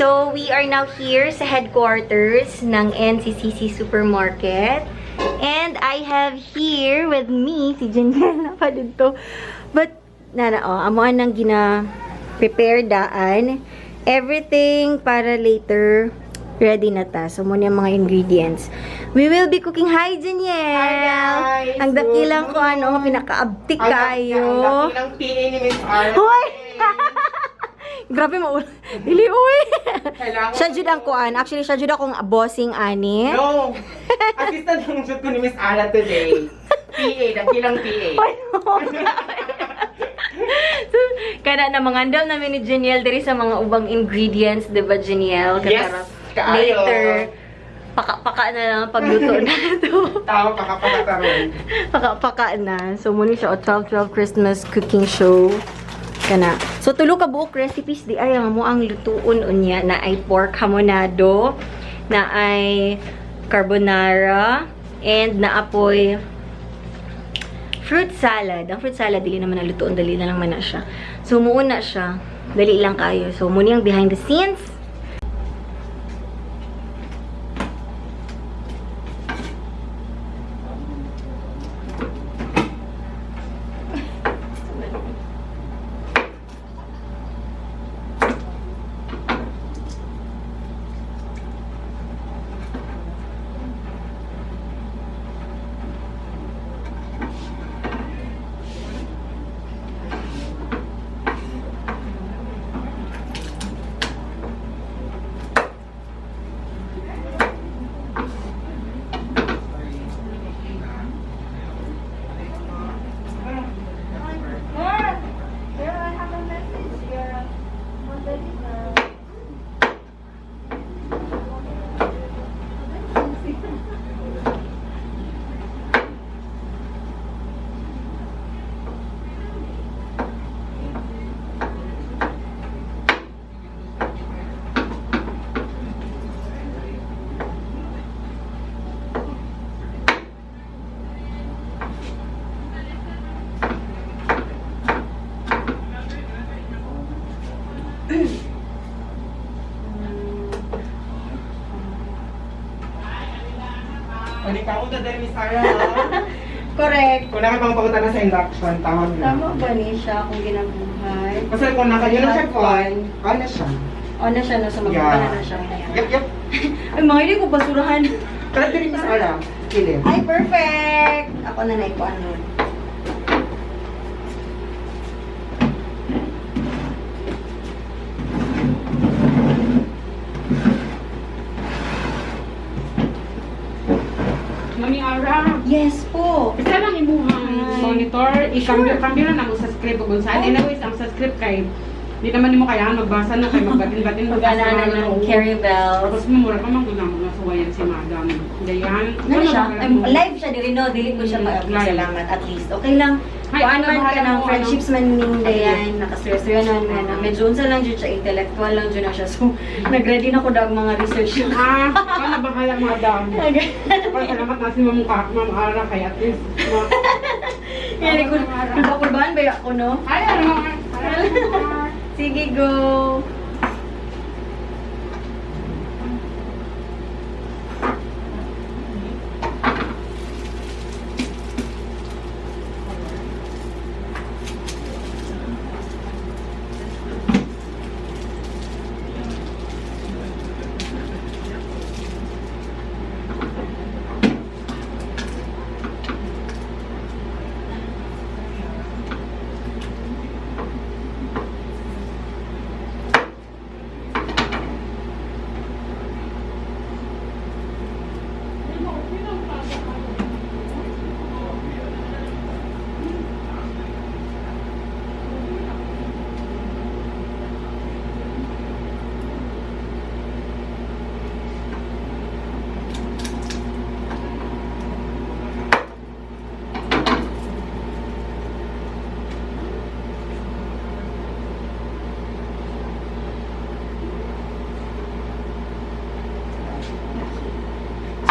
So, we are now here sa headquarters ng NCCC Supermarket. And I have here with me si Janiela pa dito. But, nana, oh, amo nang gina-prepare daan. Everything para later, ready na ta. So, muna yung mga ingredients. We will be cooking. Hi, Janielle! Hi, guys! Ang dakilang ko, ano, pinakaabtik kayo. Ang dakilang PA ni Miss Ara. Hoy! Grabe mo. Dili, uy! Kailangan Siya jud ang kuan. Actually, siya jud akong bossing ani. No! Assistant lang jud ko ni Miss Ara today. PA, dakilang PA. Hoy, no. So, kada na mangandam namin ni Janielle diri sa mga ubang ingredients, 'di ba, Janielle? Yes, kaayo. Later, paka-paka na lang ang pagluto na to. Tama, pakapakataroon. Paka-paka na. So, muna siya, o 12-12 Christmas cooking show. Kana. So, tulo ka buok recipes di ay ang mo ang lutuon unya na ay pork hamonado, na ay carbonara, and naapoy fruit salad. Ang fruit salad, dili naman nalutuon, dali na lang man na siya. So, muuna siya. Dali lang kayo. So, muna yung behind the scenes. I have a message here. Panikaw na dahil Miss Ara. Ha? Correct. Kung nakapangpakutan na sa induction, tawag na. Tama ba ni siya kung ginabuhay? Kasi kung nakayo na siya kuan, ano siya? O na siya, no? So, magbuka na na siya. Yep. Ay, mga hindi ko basurahan. Tara diri Miss Ara. Kilim. Ay, perfect! Ako na naikuan nun. Mami Ara, Yes po! isa lang imuhang Hi. monitor, i-cambio-cambio na mo sa script ug unsa. Oh. Anyways, ang sa script kay di naman nimo kailangan magbasa na kay magbatin-batin Magana na ng carry bells. Tapos mura ka man gud na suwayan si Madam. Dayan. Ano siya? Ay, live siya diri no, dili ko siya Live. Salamat at least. Okay lang. Ay, Kuan ano, man ka bahala ng mo, friendships man ning dayan, nakastorya naman man. Medyo unsa lang jud siya, intellectual lang jud na siya. So, nag-ready na ko dag mga research. Ah, ikaw na bahala, Madam. Pero salamat na si Ma'am Ma'am Ara kay at least. Yan, ko, nagpakulbahan ba ako, no? Ay, ano? Ay, Sige, go!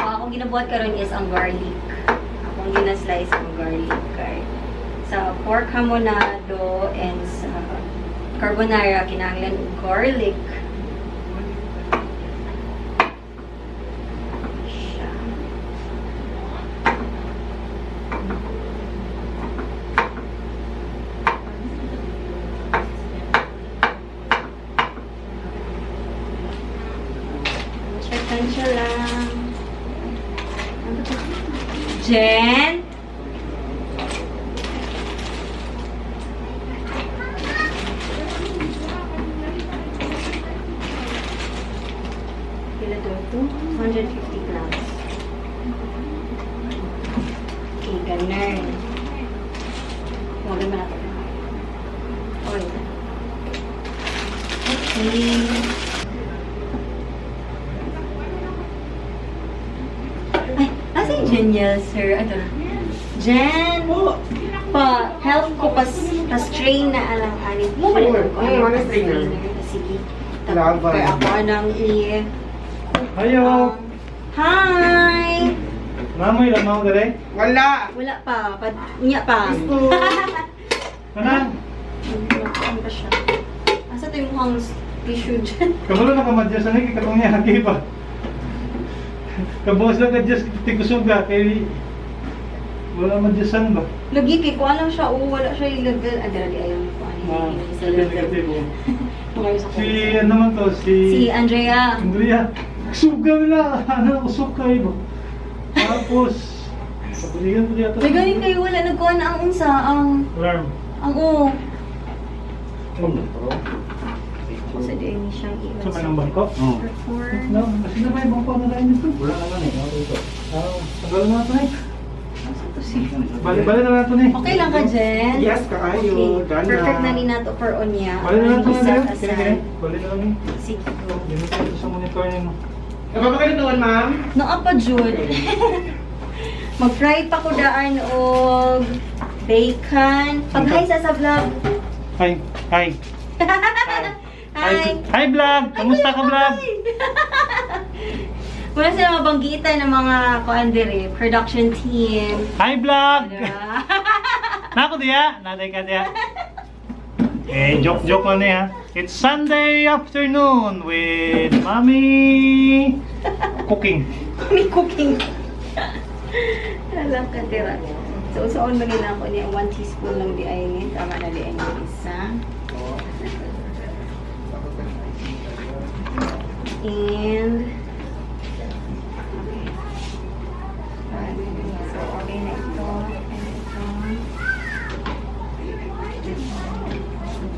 So, akong ginabuhat karon is ang garlic. Akong gina-slice ang garlic kay sa pork hamonado and sa carbonara kinahanglan og garlic. Tansya lang. Ano to? Jen? Pila to? 250 grams. Okay, ganun. Huwag mo natin. Okay. Okay. Ay, asa yung Jeniel, sir? Ito na. Jen! Pa, help ko pas, pa-strain na alang ani. Mo ba Sure. ko? Ano strainer? Sige. Laban. Kaya ako anang i... Ayo, Hi! namoy lamang dere. Wala! Wala pa. Pa, unya pa. Gusto! Kanan, Ano pa siya? Asa to yung mukhang tissue dyan? kamulo na kamadya sa niki katong niya hagi pa. Kabos lang ka just tigusuga kay wala madyasan ba? Lagi kay kuha lang siya. Oo, wala siya yung level. Ah, dali ayaw ko. Ano Ah, yung sa level. negatibo. Mga sa Si ano naman to si Si Andrea. Andrea. Suga nila, ano usok kay ba? Tapos pabuligan ko yata. May galing kayo wala nagkuha na ang unsa ang Alarm. ang oo. Sa di ni siyang iwan. Sa manang bangko? Record. No, kasi na may bangko na rin dito. Wala naman eh. Ano ito? Ah, tagal na ito eh. Asa to si? Bali-bali na lang ito eh. Okay lang ka, Jen? Yes, kaayo. Okay. Done Perfect na. na ni nato for unya. Bali na lang ito Set na. aside. Kini kini. Bali na lang eh. Sige, go. Limit ito sa monitor niyo. Napapakalutuan, ma'am? Naa pa, Jud. Mag-fry pa ko daan og bacon. Pag-hi sa vlog. Hi. Hi. Hi. Hi vlog! Kamusta ka vlog? Wala sila mabanggitan ng mga kuan diri, production team. Hi vlog! Diba? Nako diya, naday ka diya. Eh, joke joke lang niya. It's Sunday afternoon with Mommy cooking. May cooking. Alam ka tira. So, usaon man nila ako niya, 1 teaspoon lang di ay ni. Tama na di ay ni isa. And, okay. So, okay na ito. And ito.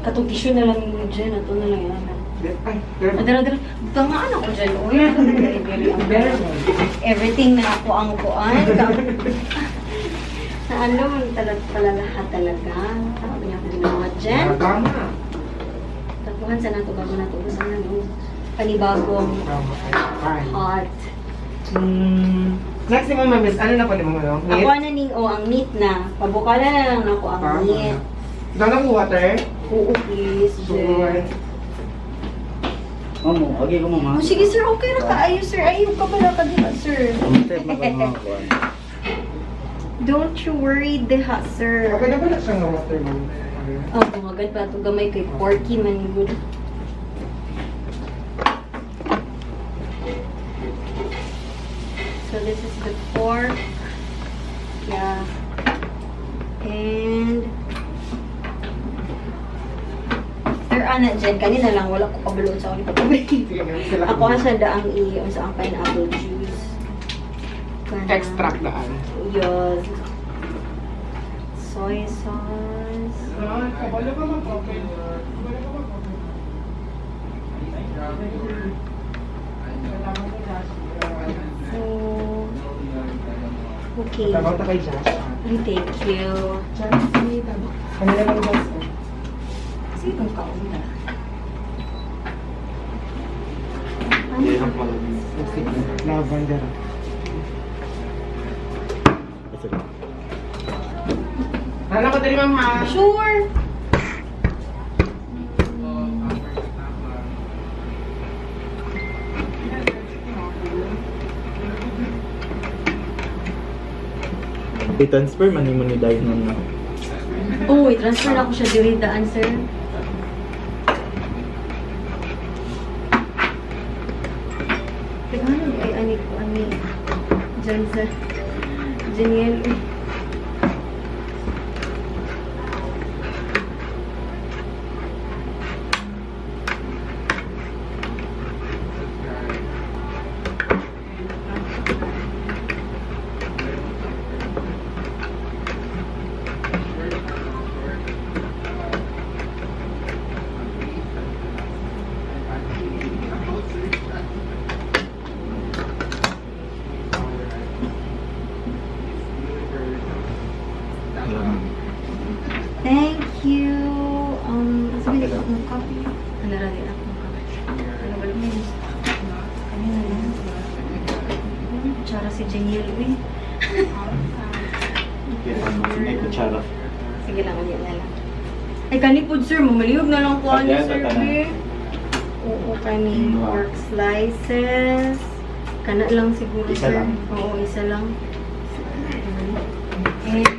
Katong tissue na lang yung dyan. Ito na lang yan. Ay, pero... Adara, adara. Tangaan ako dyan. Uy, Very good. everything na ako ang kuan. Na ano man talaga pala lahat talaga. Tama niya ako ginawa dyan. Tama. Tapuhan sa nato bago nato ubusan na no. Panibagong Tama. Fine. hot. Next mo, ma'am, is ano na po ni mo, no? Ako Meat? na ning o ang meat na. Pabukala na lang ako ang Tama. meat. Doon ang water? Oo, please. Sure. Jen. Mamo, okay ko mama. Oh, sige sir, okay na kaayo sir. Ayaw ka pala ka diha sir. Step na ko mga kuwan. Don't you worry diha sir. Okay na ba na siyang water, ma'am? Oh, bumagad pa ito gamay kay porky man good. So this is the pork. Yeah. And Sir ana dyan, kanina lang wala ko kabalo sa akong pagkabi. Sige, ma'am. Sila. Ako ang sa daang i sa ang pineapple juice. Kana. Extract daan. Yes. Soy sauce. Kabalo ka mag-open. Kabalo ka mag-open. So, okay. Tabang ta kay Josh. Ay, thank you. Josh, tabang. Ano na lang, Josh? Sige, kung kaon na. Lavender. Ano ko dali, ma'am, ha? Sure! I-transfer man mo ni Dainon na. Oh, i-transfer na ako siya diri daan, sir. Teka, ano ay ani ko ani dyan sa Janiel. si Janiel, uy. May kutsara. Sige lang, ulit na lang. Ay, kani po, sir. Mamaliyog na lang po ani, Okay, sir. tatanan. Eh. Oo, kani Wow. pork slices. Kana lang siguro, Isa sir. lang. Oo, isa lang. And,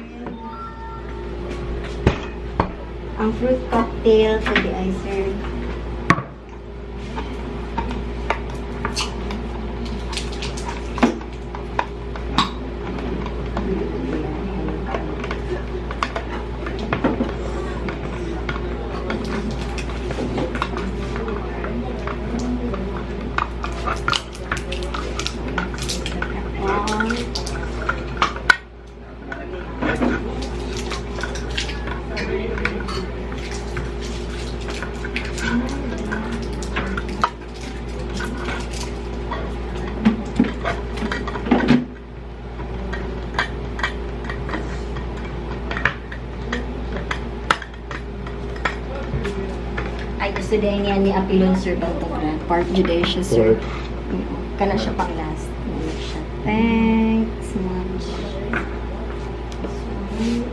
ang fruit cocktail for the ay, sir. One. Ay, gusto din niya ni Apilon, sir, Baltagran. Part Judaisha, sir. Pork. Oo. Kana siya pang last. Ano siya. Thanks much. So, is-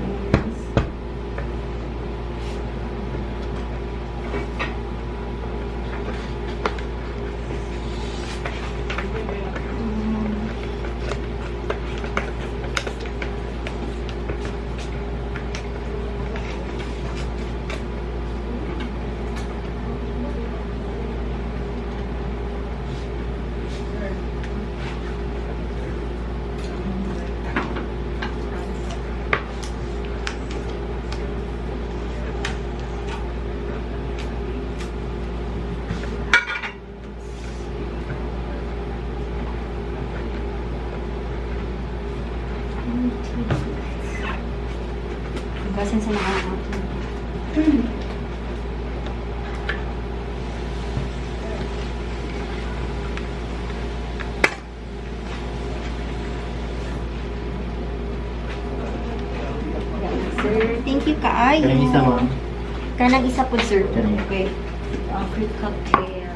Basin sa mga Sir, thank you kaayo. Kanang isa, ma'am. Kanang isa po, sir. Kanang- Okay. Ang fruit cocktail.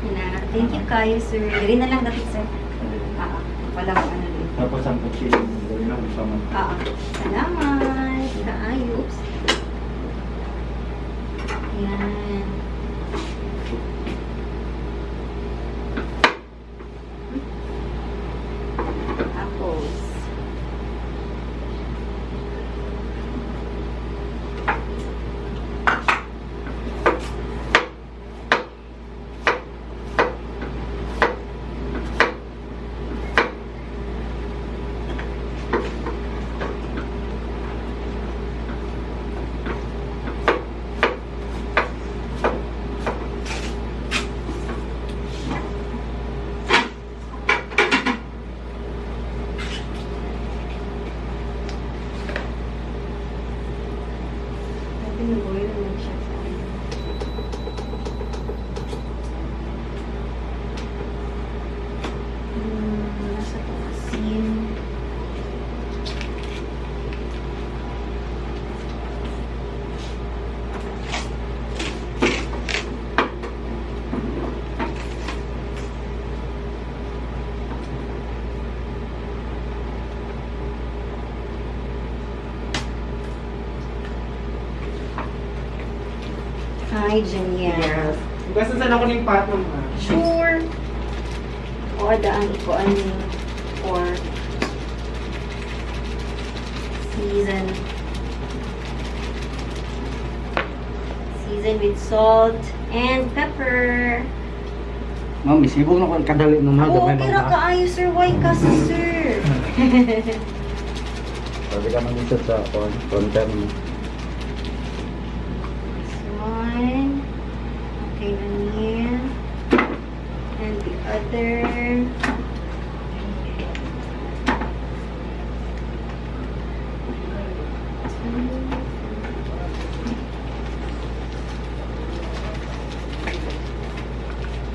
Na, thank you kayo, sir. Diri na lang dapit, sir. Ah, wala ko ano din. Tapos ang kutsilyo, gawin na gusto mo. Ah, salamat. Kaayo. Oops. Yan. Tapos. Pwede na boil lang siya sa ano. Nasa to asin. Hi, Janiel. Yes. Basta saan ako ng pot, ma'am, ha? Sure. O, daan ko ano or season. Season with salt and pepper. Ma'am, isibog na ko ang kadali ng mga Oh, gamay okay ra kaayo, sir. Why kasi, sir? Sabi ka man dito sa content mo. This one. Okay na niya. And the other.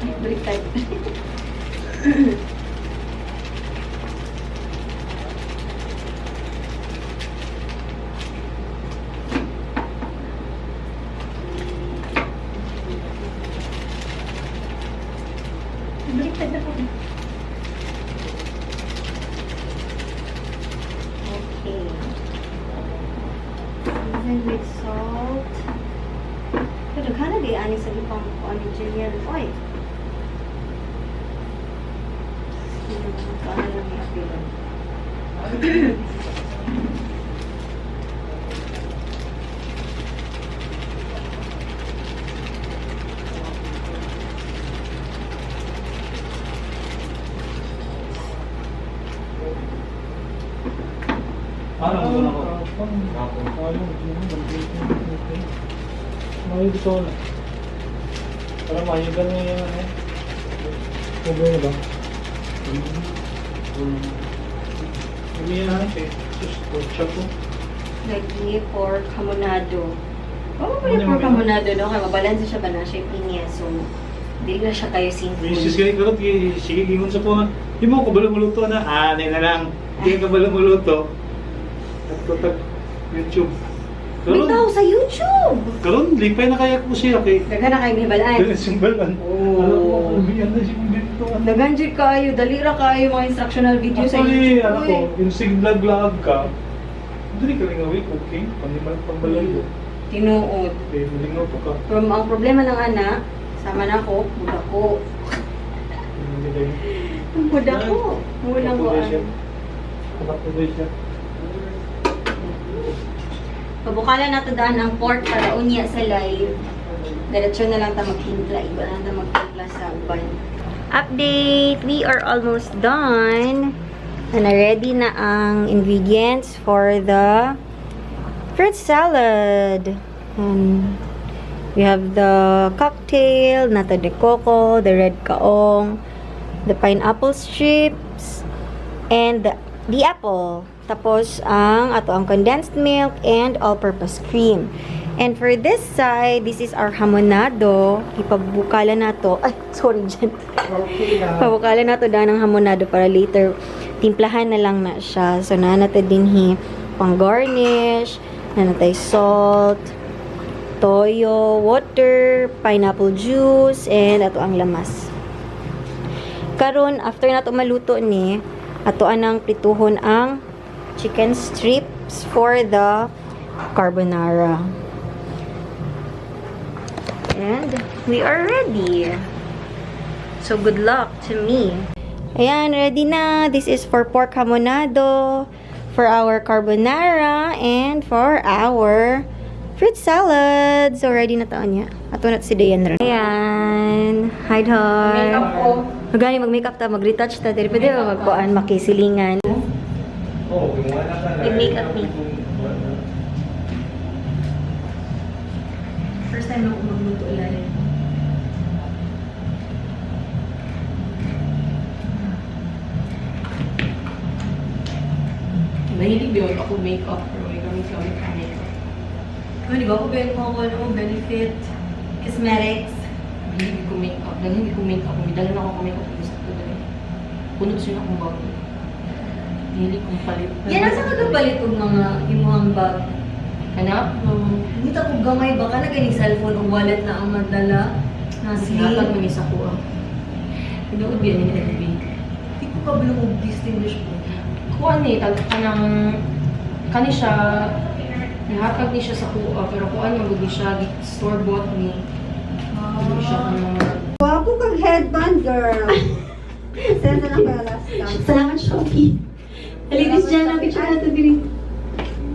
Ay, baliktad. Baliktad na po. Okay. Season with salt. Pero kana di ani sa gipang kuan ni Jillian. Oy. Kaano lang yung apilon. Ano mo na ko? Ay, gusto ko na. Para mahigan niya yung ano. Tubo na ba? Umiyahan siya. Sus, kutsa ko. Lagi pork hamonado. Oh, Ano pwede yung pork menu? hamonado no? Kaya mabalanse siya ba na siya yung pinya. So, di na siya kayo seafood. Misis kayo karot, sige, gingon sa po nga. Di mo kabalo muluto na. Ah, na lang. Di ka kabalo muluto. At tutag YouTube. Karon, Bitaw sa YouTube! karon, lipay na kaya ko siya kay. Daghan na kayo mihibalaan. Simbalan. Oh. Alam ko, umiyan na siya dito. Daghan jud kaayo, dali ra kaayo mga instructional video sa Actually, YouTube. ano ko, Uy. yung siglag-laag ka, dili ka lingawi cooking, panimal pambalayo. Tinuod. Eh, malingaw pa ka. Pero ang problema ng ana, sama na ako, mudako. Hindi kayo. Mudako. Muna ko. Kapuloy siya. Kapuloy siya. Pabukala na to daan ang pork para unya sa live. Diretso na lang ta magtimpla. Iba na ta magtimpla sa uban. Update! We are almost done. And ready na ang ingredients for the fruit salad. And we have the cocktail, nata de coco, the red kaong, the pineapple strips, and the apple. Tapos, ang ato ang condensed milk and all-purpose cream. And for this side, this is our hamonado. Ipabukala na to. Ay, sorry dyan. Okay na. Pabukala na to daan ang hamonado para later timplahan na lang na siya. So, naa natin din hi pang garnish, naa natay salt, toyo, water, pineapple juice, and ato ang lamas. Karon after nato maluto ni, ato anang prituhon ang chicken strips for the carbonara. And we are ready. So good luck to me. Ayan, ready na. This is for pork hamonado, for our carbonara, and for our fruit salad. So ready na taon niya. Ato na si Dayan ron. Ayan. Hi, Dar. Makeup ko. Magani mag-makeup ta, mag-retouch ta. Dili pwede ba magkuan, makisilingan. Oo, gumawa na ka na. Nag-makeup me. First time na ako magluto live. Mahilig ba yun ako makeup pero may kami sa makeup. Ano, di ba ako ba yung ano, benefit, cosmetics? Mahilig ko makeup. Dahil ko makeup. May dala na ako makeup. Gusto ko dali. Puno siya akong bag. Mahilig kong palit. Yan, nasa ka kapalit og mga imuhang bag? Hanap? Hindi ta kog gamay baka na ganing cellphone o wallet na ang magdala. Nasi. Sinatag man isa ko ah. Tinuod ba yan yung LV? Di ko kabalo og distinguish mo. Kuan ni, tag kanang kani siya nihatag ni siya sa kuha pero kuan man gud ni siya store bought ni. Hindi siya kanang Wapo kang headband, girl. Send na lang kaya last time. Salamat, Shopee. Halibis dyan, ang picture na to, diri.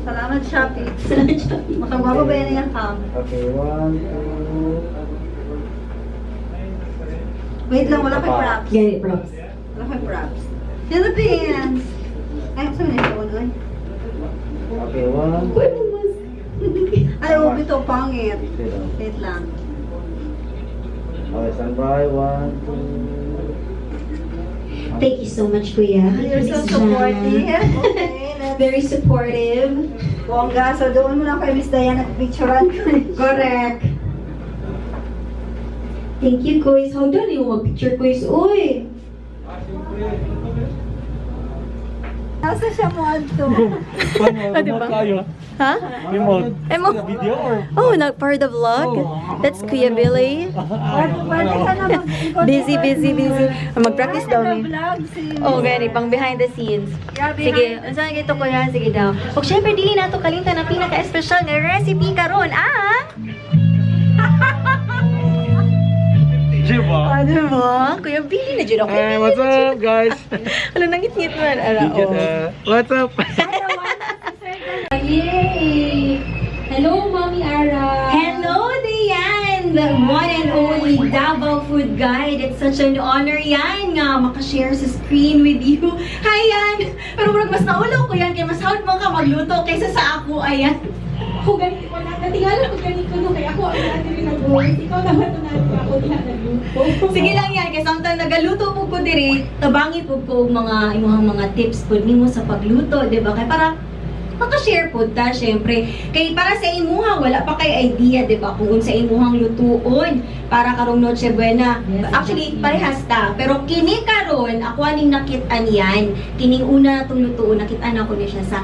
Salamat, Shopee. Salamat, Shopee. Makagwapo ba yan yung cam? Okay, one, two. Wait lang, wala kay props. Yeah, props. Wala kay props. Philippines! Ay, saan na yung phone? Ay, Okay, one. Uy, mas. ay, oh, ito, pangit. Wait lang. Wait lang. Okay, stand by. One, two. Thank you so much, Kuya. You're so Miss supportive. Jana. Okay, let's Very supportive. Bongga, so doon mo lang kay Miss Diana picturean. Correct. Thank you, Kuys. How done yung mag-picture, Kuys? Uy! Nasa siya mo adto. Ah, diba? Ha? Remote. Emo. Video or? Oh, not part of the vlog? That's Kuya Billy. Pwede ka na mag Busy, busy, busy. Mag-practice daw ni. Vlog si Oh, gani pang behind the scenes. Yeah, behind Sige, unsa nga ito, kuya? Sige daw. Ug syempre dili nato kalimtan ang pinaka-espesyal nga recipe karon ang Diba? Ah, diba? Kuya Billy na jud ako. Hey, what's up, guys? Ano nangit-ngit man ara You get, oh. what's up? Yay! Hello, Mommy Ara! Hello, Diane! The one and only Davao Food Guide. It's such an honor yan nga makashare sa screen with you. Hi, Yan! Pero murag mas naulo ko yan kay mas hard man ka magluto kaysa sa ako, ayan. Ako ganito, wala. Natingala ko ganito no, kaya ako ang natin rin nag-work. Ikaw naman ito natin ako diha nagluto. Sige lang yan, kay samtang nagaluto po ko diri, tabangi po ko og mga imuhang mga tips po nimo sa pagluto, di ba? Kay para maka-share po ta, syempre. Kay para sa imuha, wala pa kay idea, di ba? Kung unsa imuhang lutuon para karong Noche Buena. Yes, Actually, exactly. parehas ta. Pero kini karon, ako aning nakit-an yan. Kining una natong lutuon, nakit-an ako ni siya sa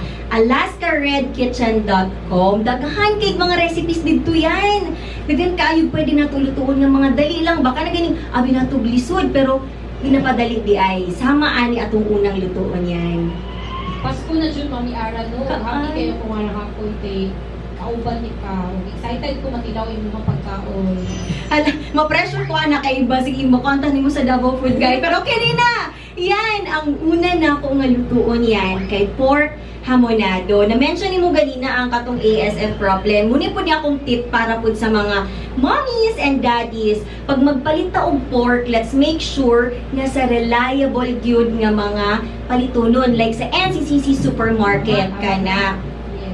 alaskaredkitchen.com. Daghan kay mga recipes didto yan. Daghan kaayo pwede nato lutuon ng mga dali lang. Baka na ganing abi nato glisod pero ginapadali di ay. Sama ani atong unang lutuon yan. Pasko na jud, Mommy Ara, no? Happy kayo kung nga hapon kay kauban ni ka. Excited ko matilaw yung mga pagkaon. Hala, ma-pressure ko anak kay iba sige mo contact nimo sa Davao Food Guide. Pero kini na. Yan ang una na ko nga lutuon yan kay pork hamonado. Na-mention nimo ganina ang katong ASF problem. Muni po niya akong tip para pud sa mga mommies and daddies. Pag magpalit ta og pork, let's make sure nga sa reliable gyud nga mga palitunon like sa NCCC supermarket kana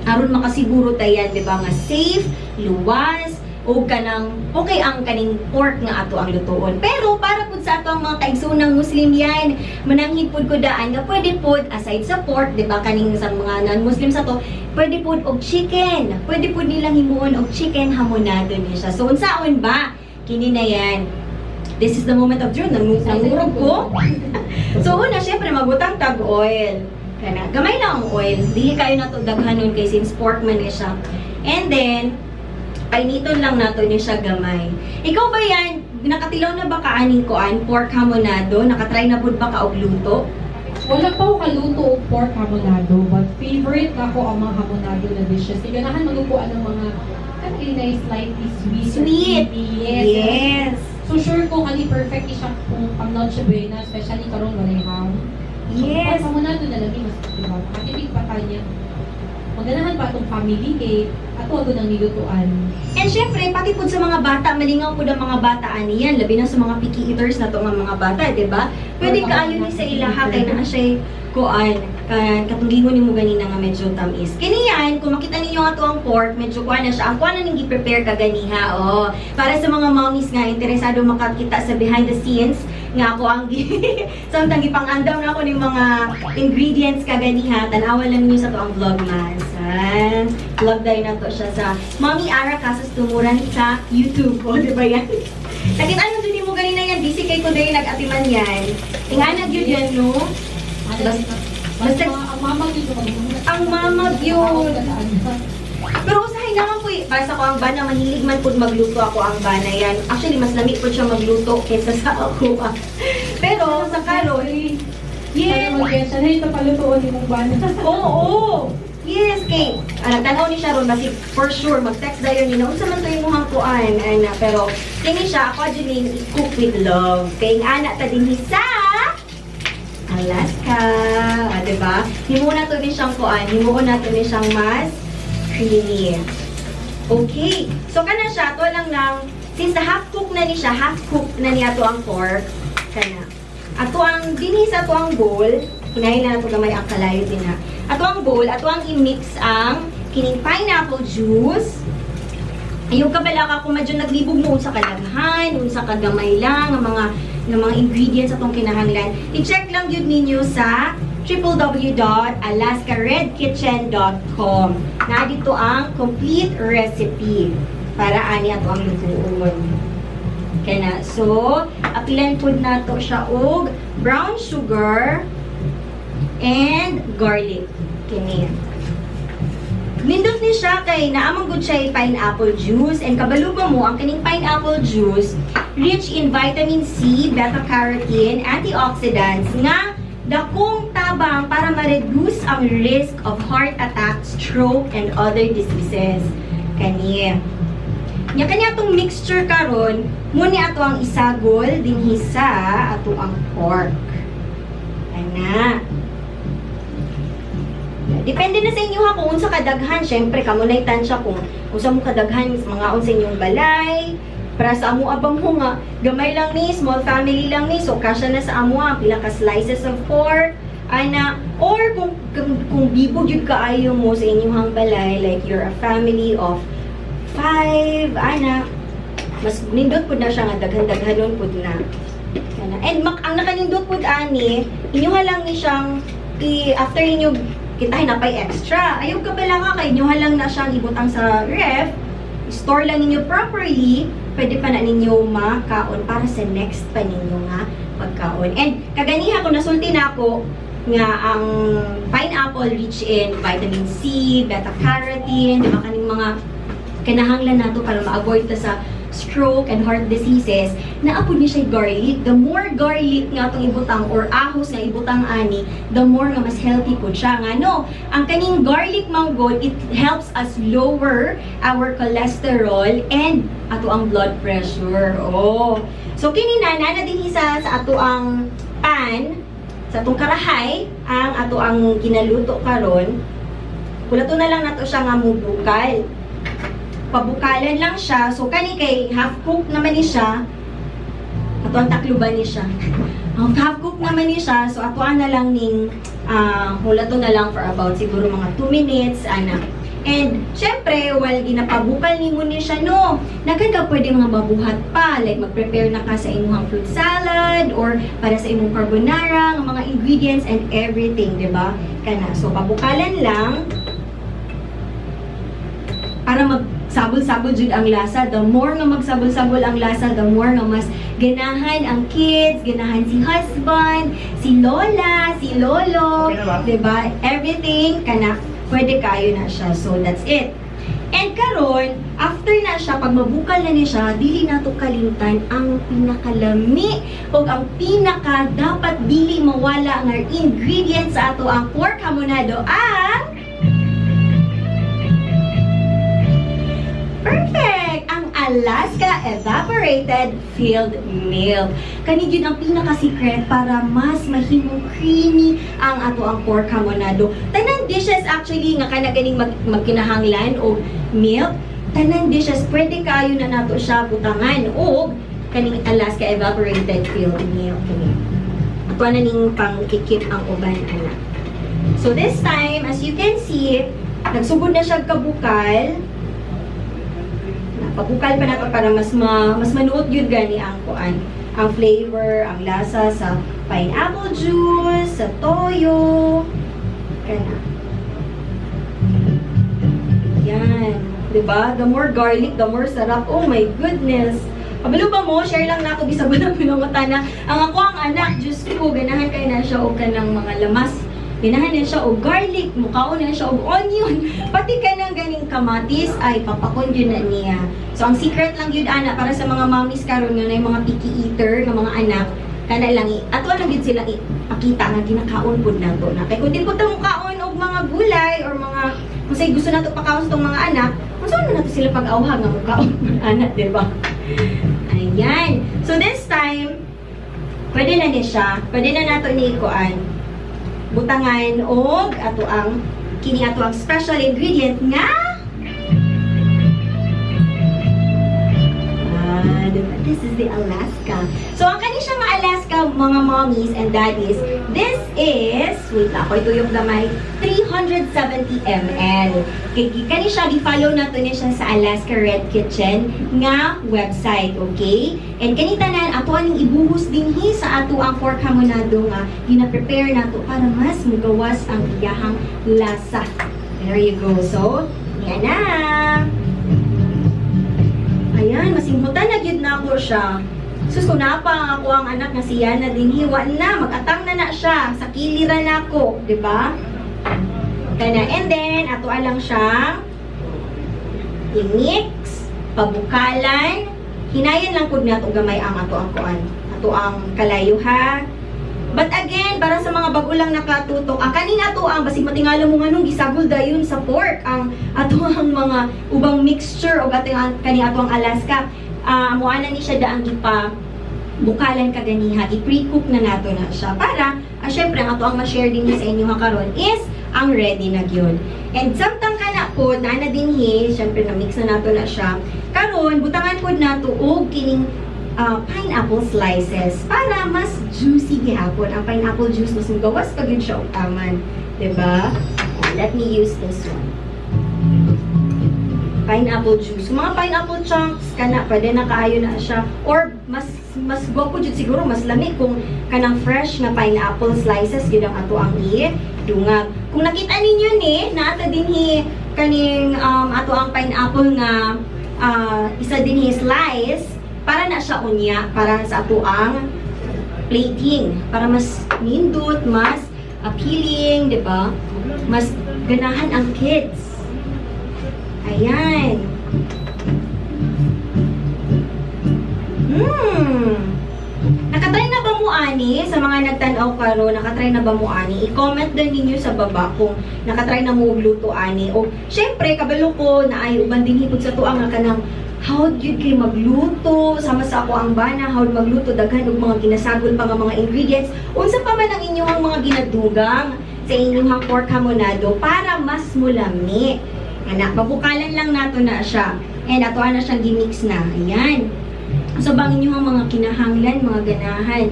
aron makasiguro tayan, di ba, nga safe, luwas, o kanang okay ang kaning pork nga ato ang lutuon. Pero para pud sa ato ang mga kaigsoonang Muslim yan, mananghid pud ko daan nga pwede pud aside sa pork, di ba, kaning sa mga non-Muslim sa to, pwede pud og chicken. Pwede pud nilang himuon og chicken hamonado ni siya. So unsaon ba? Kini na yan. This is the moment of truth. Nangurog ko. So una, syempre magbutang tag oil. Kana, gamay lang ang oil. Dili kayo nato daghanon kay since pork man ni siya. And then painiton lang nato ni siya gamay. Ikaw ba yan? Nakatilaw na ba ka aning kuan pork hamonado? Nakatry na pud ba ka og luto? Wala pa ko kaluto og pork hamonado, but favorite na ko ang mga hamonado na dishes. Kaya ganahan magkukuan ng mga kanang na slightly sweet. Or Sweet. creamy. Yes. Yes. So sure ko kani perfect ni siya kung pang Noche Buena, especially karon walay ham. So, Yes. pork hamonado na lagi mas diba? Makatipid pa kanya. Maganahan pa atong family kay ato ato nang nilutuan. And syempre, pati pud sa mga bata, malingaw pud ang mga bata ani yan, labi na sa mga picky eaters na to nga mga bata, di ba? Pwede kaayo ni sa ilaha kay naa siya kuan kan katong nimo ganina nga medyo tamis. Kini yan, kung makita ninyo nga to ang pork, medyo kuan na siya. Ang kuan na ning gi-prepare kaganiha, oh. Para sa mga mommies nga interesado makakita sa behind the scenes nga ako ang samtang gipang-andam na ako ning mga ingredients kaganiha, tan-awa lang niyo sa to ang vlogmas. Ah, vlog dahil na to siya sa Mommy Ara Casas Tumuran sa YouTube. O, di ba yan? Nakita ano dun mo ganina yan? Busy kay ko dahil nag-atiman yan. Ingana gyud yan, no? Ano, Basta- ang mama gyud Ang mama gyud. Pero usahay naman po eh. Para sa ko ang bana, mahilig man po magluto ako ang bana yan. Actually, mas lami po siya magluto kaysa sa ako. Ah. Pero sa karon, Yes. yes, Sana ito palutuon ni mong bana. Oo. Yes, kay nagtanaw ni siya ron basi for sure mag-text dayon ni na unsa man to imong kuan ana pero kini siya ako jud ning cook with love kay ang ana ta dinhi sa Alaska. Ah, diba? Himuon nato ni siyang kuan. Himuon nato ni siyang mas creamy. Okay. So, kana siya, ato lang nang, since na half cook na ni siya, half cook na niya to ang pork. Kana. Ato ang, dinhi sa ato ang bowl, hinahin na nato gamay ang kalayo din ha. Ato ang bowl, ato ang i-mix ang kining pineapple juice. Ayaw ka bala ka kung medyo naglibog mo unsa kadaghan, unsa kagamay lang ang mga ingredients atong kinahanglan. I-check lang yun ninyo sa www.alaskaredkitchen.com. Na dito ang complete recipe para ani ato ang lutuon. Kaya na, so, apilan pud nato siya og brown sugar and garlic. Kini. Nindot ni siya kay naamang gud siya pineapple juice, and kabalo ba mo ang kining pineapple juice rich in vitamin C, beta-carotene, antioxidants nga dakong tabang para ma-reduce ang risk of heart attack, stroke, and other diseases. Kani. Nya kanya atong mixture karon, muni ato ang isagol dinhi sa ato ang pork. Ana. Depende na sa inyo ha kung unsa kadaghan. Syempre kamo nay tansya kung unsa mo kadaghan mga unsa inyong balay. Para sa amo abang mo nga gamay lang ni, small family lang ni, so kasya na sa amo ang pila ka slices of pork ana, or kung bibog yun kaayo mo sa inyong balay, like you're a family of five ana, mas nindot pud na siya nga daghan-daghanon pud na. Ana. And ang nakanindot pud ani, inyo lang ni siyang i after inyo kita hinapay extra. Ayaw ka pala ka kay inyo lang na siyang ibutang sa ref, store lang ninyo properly, pwede pa na ninyo makaon para sa next pa ninyo nga pagkaon. And kaganiha ko nasulti na ako nga ang pineapple rich in vitamin C, beta-carotene, di ba kaning mga kinahanglan nato para ma-avoid ta sa stroke and heart diseases, naapod ni siya garlic. The more garlic nga atong ibutang or ahos nga ibutang ani, the more nga mas healthy po siya. Nga no, ang kaning garlic manggod, it helps us lower our cholesterol and ato ang blood pressure. Oh. So kini na na dinhi sa ato ang pan, sa atong karahay, ang ato ang ginaluto karon. Kulato na lang nato siya nga mubukal. Pabukalan lang siya. So, kani kay half cook naman ni siya. Ato ang takluban ni siya. Ang half cook naman ni siya. So, atoan na lang ning hulato na lang for about siguro mga 2 minutes, ana. And, syempre, while ginapabukal nimo ni siya, no, naghan ka pwede mga mabuhat pa. Like, mag-prepare na ka sa imong fruit salad or para sa imong carbonara, nga mga ingredients and everything, di ba? Kana. So, pabukalan lang para magsabol-sabol jud ang lasa. The more nga magsabol-sabol ang lasa, the more nga mas ganahan ang kids, ganahan si husband, si lola, si lolo, Okay na ba? 'di ba? Everything kana pwede kayo na siya. So that's it. And karon, after na siya, pag mabukal na ni siya, dili nato kalimtan ang pinakalami o ang pinaka dapat dili mawala nga ingredients sa ato ang pork hamonado, ang perfect! Ang Alaska Evaporated Filled Milk. Kani gyud ang pinaka-secret para mas mahimong creamy ang ato ang pork hamonado. Tanan dishes actually nga kana ganing magkinahanglan og milk, tanan dishes pwede kayo na nato siya butangan og kaning Alaska Evaporated Filled Milk. Kini. Ato na ning pang-kikip ang uban ana. So this time, as you can see, nagsugod na siya kabukal. Pabukal pa nato para mas manuot yun gani ang kuan, ang flavor, ang lasa sa pineapple juice, sa toyo. Kana. Yan, 'di ba? The more garlic, the more sarap. Oh my goodness. Kabalo ba mo, share lang na ako bisag wala pinangutana. Ang ako ang anak, Diyos ko, ganahan kay na siya og kanang mga lamas. Ganahan na siya og garlic, mukaon na siya og onion. Pati kanang ganing kamatis ay papakon yun na niya. So ang secret lang yun ana para sa mga mommies karon nga na yung mga picky eater nga mga anak, kana lang ato lang gyud silang ipakita nga ginakaon pud nato na. Kay kung di pud ta mukaon og mga gulay or mga kung say gusto nato pakaon sa tong mga anak, unsa man nato sila pag-awha nga mukaon anak, di ba? Ayan. So this time, Pwede na ni siya. Pwede na nato ni ikuan. Butangan og ato ang kini ato ang special ingredient nga. Ah, diba? This is the Alaska. So, ang kani siya nga Alaska, mga mommies and daddies, this is, wait lang, ako ituyok gamay, 370 ml. Kay kani siya, gi-follow nato ni siya sa Alaska Red Kitchen nga website, okay? And kani tanan, ato aning ibuhos dinhi sa ato ang pork hamonado nga gina-prepare nato para mas mugawas ang iyahang lasa. There you go. So, yan na. Ayan, masinghutan na gyud na ako siya. Sus, kung naa pa ang ako ang anak nga si Yana dinhi, wa na, mag-atang na na siya. Sa kilira na ako, di ba? Kana, and then, ato lang siyang i-mix, pabukalan. Hinayan lang pud nato gamay ang ato ang kuan, ato ang kalayo ha. But again, para sa mga bago lang nakatutok, ang kaning ato ang basig matingala mo nganong gisagol dayon sa pork ang ato ang mga ubang mixture og ating ang kani ato ang Alaska. Ah, moana ni siya daang gipa bukalan kaganiha, i-pre-cook na nato na siya para syempre ang ato ang ma-share din sa inyo ha karon is ang ready na gyud. And samtang kana pod naa na dinhi, syempre na mix na nato na siya. Karon butangan pod nato og kining pineapple slices para mas juicy gihapon. Ang pineapple juice mas mugawas pa gyud siya og taman, 'di ba? Oh, let me use this one. Pineapple juice. Mga pineapple chunks kana pwede na kaayo na siya or mas mas gwapo jud siguro, mas lami kung kanang fresh nga pineapple slices gyud ang ato ang i-dungag. Kung nakita ninyo ni naata dinhi kaning ato ang pineapple nga isa dinhi slice para na siya unya para sa ato ang plating para mas nindot, mas appealing, di ba? Mas ganahan ang kids. Ayan. Nakatry na ba mo ani sa mga nagtan-aw karon, nakatry na ba mo ani? I-comment din ninyo sa baba kung nakatry na mo og luto ani. O syempre kabalo ko na ay uban din hipod sa tuang nga kanang how gyud kay magluto sama sa ako ang bana, how magluto daghan og mga ginasagol pa nga mga ingredients. Unsa pa man ang inyong mga ginadugang sa inyong pork hamonado para mas mulami? Anak, pabukalan lang nato na siya. And ato na siyang gimix na. Ayan. So, bang inyong mga kinahanglan, mga ganahan?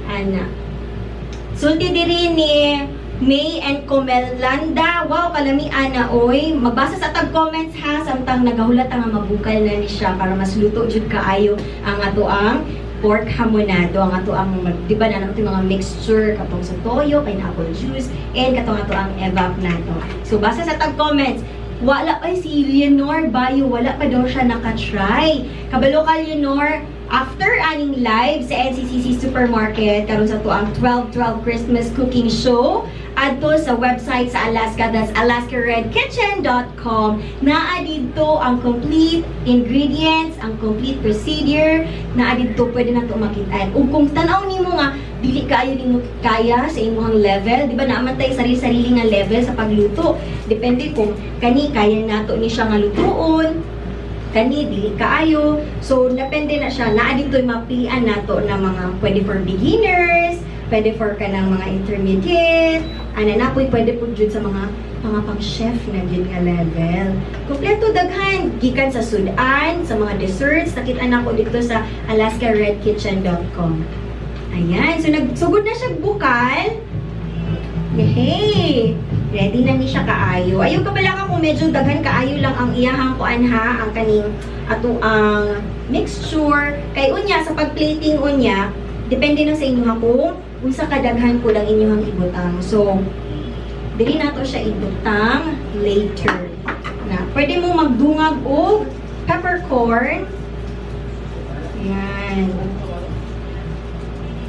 Ana. Sulti diri ni May and Comelanda. Wow, kalami ana oy. Magbasa sa tag comments ha samtang nagahulat ang mabukal na ni siya para mas luto jud kaayo ang ato ang pork hamonado, ang ato ang di ba na nato mga mixture katong sa toyo, pineapple juice, and katong ato ang evap nato. So basa sa tag comments. Wala ay si Leonor Bayo, wala pa daw siya nakatry. Kabalo ka Leonor, after aning live sa NCCC Supermarket karon sa to ang 12-12 Christmas Cooking Show, adto sa website sa Alaska, that's alaskaredkitchen.com. Naa didto ang complete ingredients, ang complete procedure, naa didto pwede na to makitaan. Ug kung tan-aw nimo nga dili kaayo nimo kaya sa imong level, di ba naa man tay sarili-sarili nga level sa pagluto. Depende kung kani kaya nato ni siya nga lutuon, kani dili kaayo. So depende na siya. Naa dito mapilian nato na mga pwede for beginners, pwede for kanang mga intermediate, ana na po'y pwede po jud sa mga pang chef na gyud nga level. Kompleto daghan gikan sa sudan, sa mga desserts, nakita nako dito sa alaskaredkitchen.com. Ayan, so nagsugod na siya bukal. Yehey! Ready na ni siya kaayo. Ayaw ka pala ka kung medyo daghan kaayo lang ang iyahang kuan ha, ang kaning ato ang mixture. Kay unya sa pagplating unya, depende na sa inyo ha kung unsa kadaghan po ang inyong ibutang. So, dili nato siya ibutang later. Na, pwede mo magdungag og peppercorn. Ayan.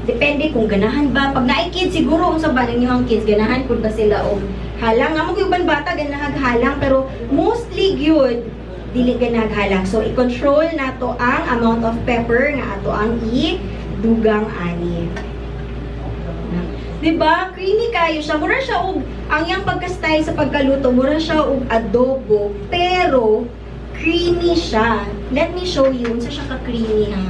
Depende kung ganahan ba. Pag naay kids, siguro unsa ba ninyo ang kids, ganahan pud ba sila og halang. Amo gyud uban bata ganahag halang, pero mostly gyud dili ganahag halang. So i-control nato ang amount of pepper nga ato ang i-dugang ani. Diba? Creamy kayo siya. Mura siya og ang iyang pagka-style sa pagkaluto, mura siya og adobo, pero creamy siya. Let me show you unsa siya ka-creamy ha.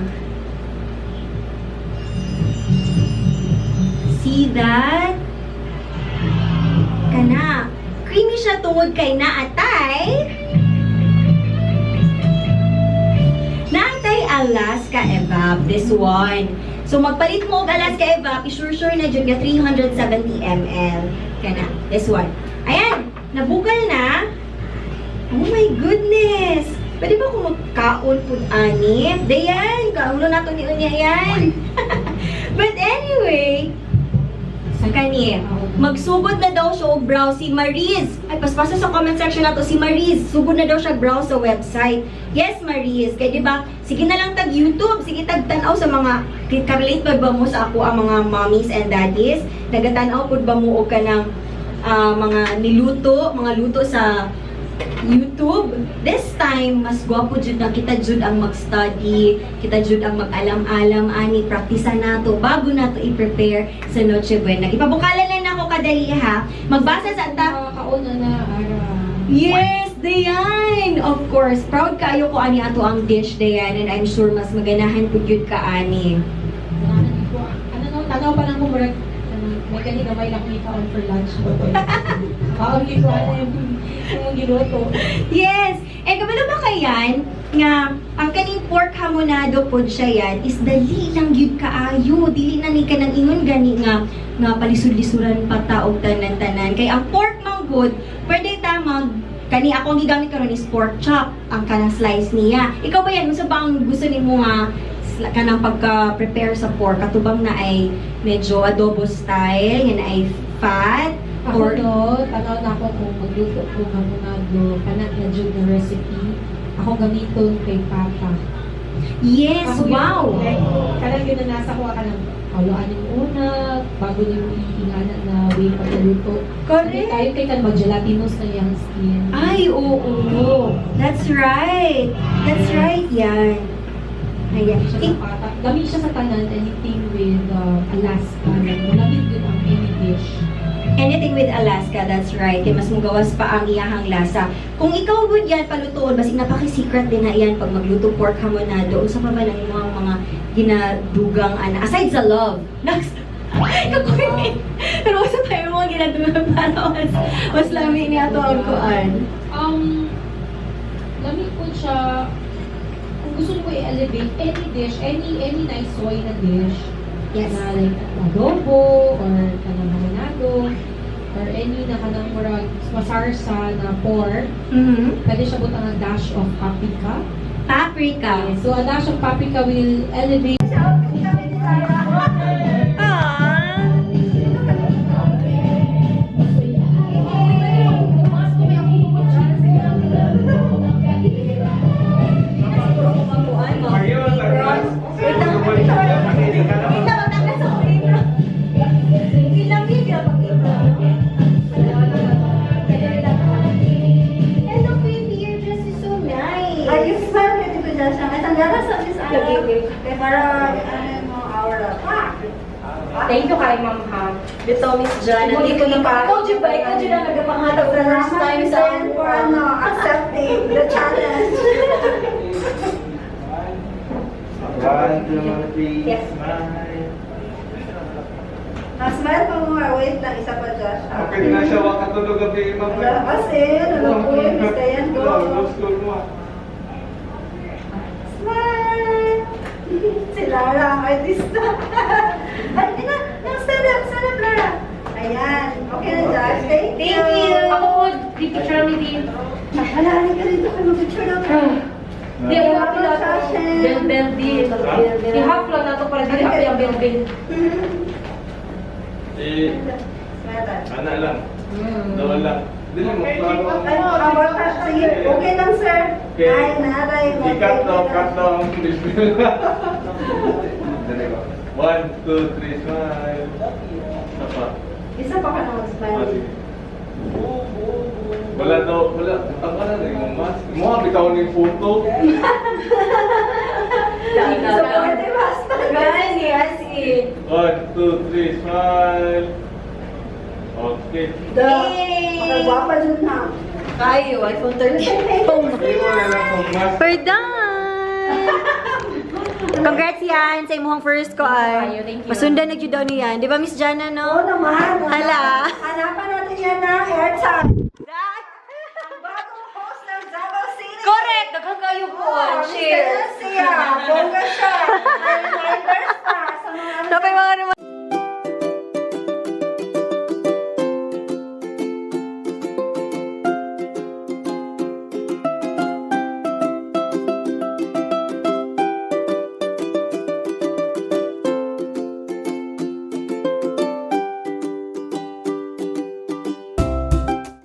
See that? Kana. Creamy siya tungod kay naatay Alaska Evap, this one. So magpalit mo og Alaska Evap, i-sure-sure na jud nga 370 ml. Kana, this one. Ayan, nabukal na. Oh my goodness! Pwede ba kung magkaon pud ani? Dayan, kauno na to ni Unya yan. But anyway, kani, magsugod na daw siya og browse si Mariz. Ay, paspasa sa comment section nato si Mariz. Sugod na daw siya browse sa website. Yes, Mariz. Kaya di ba, sige na lang tag YouTube, sige tag tan-aw sa mga ka-relate ba mo sa ako ang mga mommies and daddies? Nagatan-aw pud ba mo og kanang mga niluto, mga luto sa YouTube? This time, mas gwapo jud na kita jud ang mag-study, kita jud ang mag-alam-alam ani, praktisa nato bago nato i-prepare sa Noche Buena. Ipabukalan lang nako kadali ha. Magbasa sa ta. Nakakauna na, ara. Yes, Dayan! Of course, proud kaayo ko ani ato ang dish, Dayan, and I'm sure mas maganahan pud yun ka ani. Ano no, tanaw pa lang ko murag ano, may gani gamay lang kami kaon for lunch. Kaon gyud ko ano yung giluto. Yes! Eh, kabalo ba kayan nga ang kaning pork hamonado pod siya yan is dali lang gyud kaayo. Dili na ni kanang ingon gani nga nga palisod-lisuran pa ta og tanan-tanan. Kay ang pork man gud, pwede ta mag kani ako ang gigamit karon is pork chop ang kanang slice niya. Ikaw ba yan unsa ba ang gusto nimo nga kanang pagka-prepare sa pork katubang na ay medyo adobo style, yan ay fat Ako or no, tanaw na ako kung magluto ko ng hamonado, kana na jud na recipe. Ako gamiton kay Papa. Yes, Ako yun, wow. like, kanang ginanasa ko kanang kaluan yung una, bago niyo iingana na way pagkaluto. Correct. Tayo kay kan mag-gelatinos na iyang skin. Ay, oo. That's right. That's right, yan. Ayan. Siya sa pata. Dami siya sa tanan, anything with Alaska. Like, malamig din ang any dish. Anything with Alaska, that's right. Kaya mas mugawas pa ang iyahang lasa. Kung ikaw gud yan, palutoon, basig napaki-secret din na yan pag magluto pork hamonado. Unsa pa ba nang imong mga ginadugang ana? Aside sa love. Next. Kakulit. Pero unsa pa yung mga ginadugang para mas lami niya ato ang kuan. Lamig po siya, kung gusto niyo i-elevate any dish, any nice soy na dish, na like adobo, or kanang hamonado, or any na kanang murag masarsa na pork, pwede siya butang ang dash of paprika. Paprika. So, a dash of paprika will elevate Aww. Wait lang, wait lang, magtanggal sa akong apron. Kilamig ah, pag apron, no? Hello, baby. Your dress is so nice. Ay, yung smile pwede ko dyan siya. Ay, tanggalan sa Miss Ara. Lagi. Kaya para, ano mo, aura. Pa! Thank you kay Ma'am Ha. Dito, Miss Jan. Nandito na pa. Ikaw, Jud ba? Ikaw, Jud, ang nagpangatag for first time sa Jen, for ano, accepting the challenge. One, two, three, Yes. smile. Ah, smile pa mo. Wait lang, isa pa, Josh. ah. Okay na siya, wakatulog gabi, ma'am. Wala kasi, ano po yun, Miss Dayan, go. Love school mo. Ah. Smile! Si Lara ang artista. Ay, ina, no, stand up, stand up, Lara. Ayan, okay na, Josh. Thank you. Thank you. Ako po, di picture mi din. Hala, halika dito kayo, mag-picture daw tayo. Di, Wala wala pa, ko Josh. Bell bell di. I-half lang na to para dili ako yung bell bell. Eh, Smile tayo. ana lang. Dalawa lang. Dili mo, klaro. Ay, awal ka. Sige, okay lang, sir. Okay. Ay, naray. I-cut daw, cut daw. Dali ko. One, two, three, smile. Isa pa. Isa pa ka na Ah, mag-smile. sige. Wala daw, wala. Tama na yung mask. Mukha bitaw ni photo. So, pwede basta. Gani, as in. One, two, three, smile. Okay. The, Yay! Makagwapa dyan na. Kayo, iPhone 13. Hindi mo na lang kung mask. We're done! Congrats yan sa imong first ko ay. Thank you. Masundan na jud daw niyan. Di ba, Miss Jana, Oo no? naman. Hala. Hanapan natin yan ng airtime. Ang bagong host ng Davao City. Correct! Daghang kayo po. Oh, Cheers! Mr.